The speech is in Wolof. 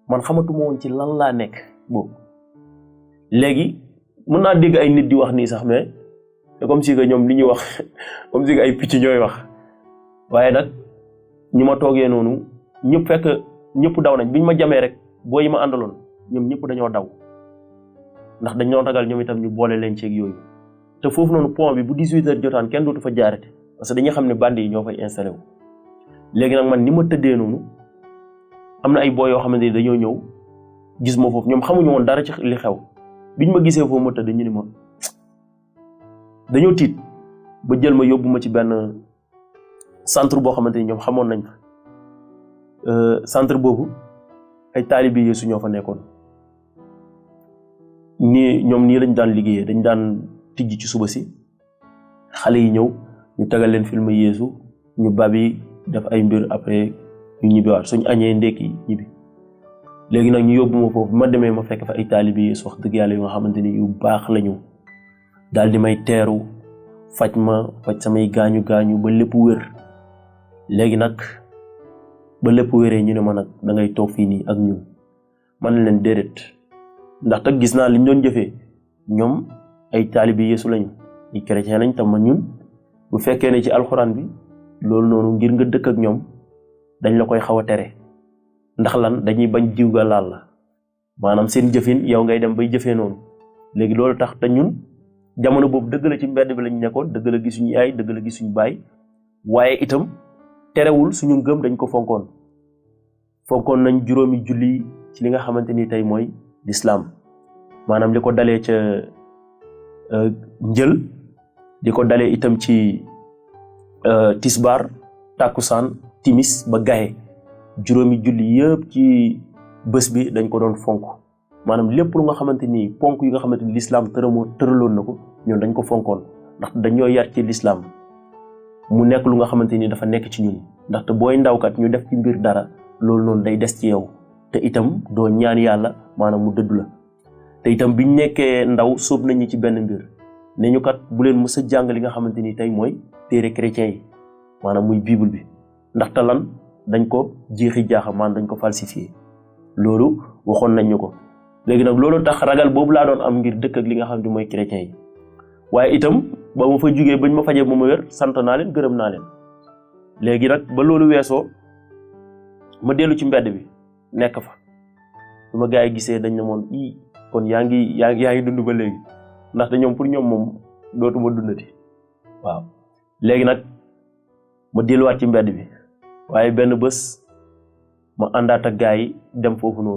man xamatuma woon ci lan laa nekk boobu. léegi mën naa dégg ay nit di wax nii sax mais c'est comme si que ñoom li ñuy wax comme si que ay picc ñooy wax waaye nag ñu ma toogee noonu ñëpp fekk ñëpp daw nañ biñ ma jamee rek boo yi ma àndaloon ñoom ñëpp dañoo daw ndax dañ doon ragal ñoom itam ñu boole leen ceeg yooyu te foofu noonu pont bi bu 18h jotaan kenn dootu fa jaarate parce que dañuy xam ne bandi yi ñoo fay installé wu. léegi nag man ni ma tëddee noonu am na ay boo yoo xamante ni dañoo ñëw gis ma foofu ñoom xamuñu woon dara ci li xew biñ ma gisee foofu ma tëdd ñu ni ma dañoo tiit ba jël ma yóbbu ma ci benn centre boo xamante ni ñoom xamoon nañ fa centre boobu ay taalibe Yeesu ñoo fa nekkoon ñoom nii lañ daan liggéeyee dañ daan tijji ci suba si xale yi ñëw ñu tegal leen film Yeesu ñu babi def ay mbir après ñu ñibbiwaat suñ añee ndekki ñibbi léegi nag ñu yóbbu ma foofu ma demee ma fekk fa ay taalibe Yeesu wax dëgg yàlla yu nga xamante ni yu baax lañu daal di may teeru faj samay gaañu ba lépp wér léegi nag ba lépp wéree ñu ne ma nag da ngay toog fii nii ak ñun man leen déedéet ndaxte gis naa liñ doon jëfee ñoom ay taalibe Yeesu lañu ay chrétien lañ tam ma ñun bu fekkee ne ci alxuraan bi loolu noonu ngir nga dëkk ak ñoom dañ la koy xaw a tere ndax lan dañuy bañ jiw ga laal la maanaam seen jëfin yow ngay dem bay jëfee noonu léegi loolu tax te ñun jamono boobu dëgg la ci mbedd bi lañ nekkoon dëgg la gisuñu yaay dëgg la gisuñu baay waaye itam terewul suñu ngëm dañ ko fonkoon nañ juróomi julli ci li nga xamante ni tey mooy lislaam maanaam li ko dalee ca njël di ko dalee itam ci tisbaar takkusaan timis ba gaye juróomi julli yëpp ci bés bi dañ ko doon fonk maanaam lépp lu nga xamante ni ponk yi nga xamante ni lislaam tëraloon na ko ñun dañ ko fonkoon ndax dañoo yar ci lislaam mu nekk lu nga xamante ni dafa nekk ci ñun ndaxte booy ndawkat ñu def ci mbir dara loolu noonu day des ci yow te itam doo ñaan yàlla maanaam mu dëddu la te itam biñ nekkee ndaw sóob nañu ci benn mbir ne ñu kat bu leen mës a jàng li nga xamante ni tey mooy téere chrétien yi maanaam muy bible bi ndaxte lan dañ ko jeexi jaaxa maanaam dañ ko falsifié loolu waxoon nañ ñu ko léegi nag loolu tax ragal boobu laa doon am ngir dëkk ak li nga xam ne mooy chrétien yi waaye itam ba ma fa jugee bañ ma fajee ba ma wér sant naa leen gërëm naa leen léegi nag ba loolu weesoo ma dellu ci mbedd bi nekk fa su ma gars yi gisee dañ ne moon kon yaa ngi dund ba léegi ndaxte ñoom pour ñoom moom dootuma dundati waaw léegi nag ma delluwaat ci mbedd bi waaye benn bés ma àndaat ak gars yi dem foofu noonu